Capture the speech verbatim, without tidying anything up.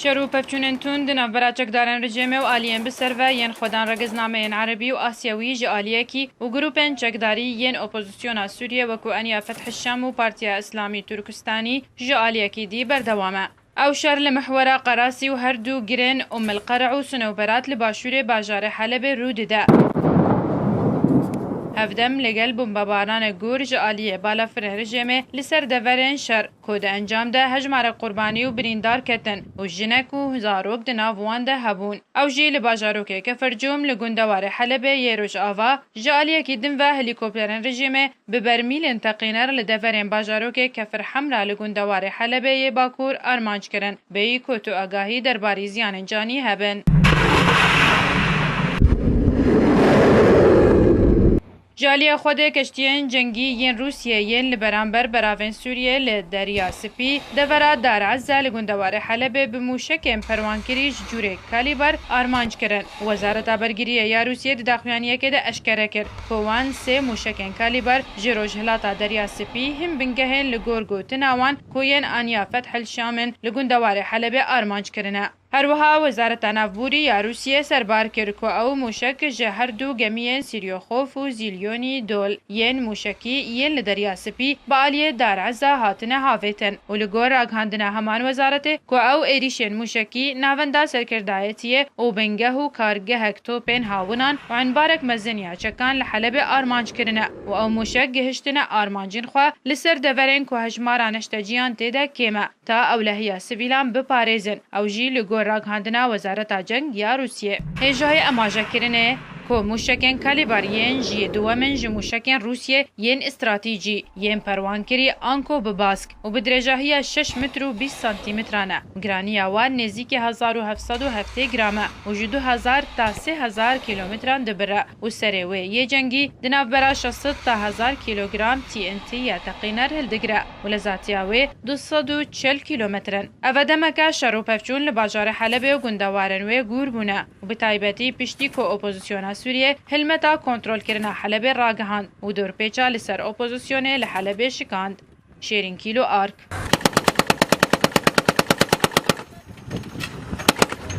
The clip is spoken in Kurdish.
Şer û pevçûnên tund di navbera çekdarên rejîmê û aliyên bi ser ve yên xwedan regiznameyên erebî û asyawî ji aliyekî û grûpên çekdarî yên opozisyona Sûriyê wekû Eniya Feth Şam û Partiya Îslamî Turkistanî ji aliyekî dî berdewam e. Ew şer li mihwera Qerasî û her du girên Umm el Qer'a û Sinewberat li başûrê bajarê Helebê rû dide. Hevdem li gel bombebaranê gor ji aliyê balafirên rejîmê li ser deverên şer, ku di encam de hejmarek qurbanî û birîndar ketin û jinek û zarok di nav wan de hebûn. Ew jî li bajarokê Kefercûm li gundewarê Helebê yê Rojava ji aliyekî din ve helîkopterên rejîmê bi bermîlên teqîner li deverên bajarokê Kefir Hemra li gundewarê Helebê yê Bakur armanc kirin, bêyî ku tu agahî derbarî ziyanên canî hebin. Ji aliyê Xwedê keştiyên cengî yên Rûsiyê yên li beramber beravên Sûriyê li Derya Spî devera Dar Ezze li gundewarê Helebê bi mûşekên perwankirî ji cûrê Kalîbar armanc kirin. Wezareta Bergiriyê ya Rûsiyê di daxuyaniyekê de eşkere kir ku wan sê mûşekên Kalîbar ji rojhilata Derya Spî hin bingehên li gor gotina wan ku yên aniya Fethel Şam in li gundewarê Helebê armanc kirine. Her wiha Wezareta Navborî ya Rûsiyê serbar kir ku ew mûşek ji her du gemiyên Sîryoxof û Zîlyonî Dol yên mûşekî yên li Derya Spî bi aliyê Dar Ezza hatine havêtin û li gor ragihandina heman wezaretê ku ew êrîşên mûşekî navenda serkirdayetiyê û bingeh û kargehek topên hawinan û enbarek mezin ya çekan li Helebê armanc kirine û ew mûşek gihiştine armancên xwe li ser deverên ku hejmara neşteciyan tê de kêm e. Ta ewlehiya sivîlan biparêzin, ew jî li gor ragihandina Wezareta Ceng ya Rûsiyê. Hêjayê emajekirinê ku mûşekên Kalîbar yên jiyê duwemin ji mûşekên Rûsiyê yên stratîcî yên perwankirî anko bi bask û bi dirêjahiya şeş metr û bîst santîmetran e. Giraniya wan nêzîkî hezar û heft sed û heftê gram e û ji du hezar ta sê hezar kîlometran dibire û serê wê yê cengî di navbera şeş sed ta hezar kîlogram T N T ya teqîner hildigire û lezatiya wê du sed û çel kîlometr in. Ev e demeke şer û pevçûn li bajarê Helebê û gundewarên wê gûr bûne û bi taybetî piştî ku opozisyona Sûriyê hilmeta kontrolkirina Helebê ragihand û dorpêça li ser opozisyonê li Helebê şikand. Şêrîn Kîlo Ark.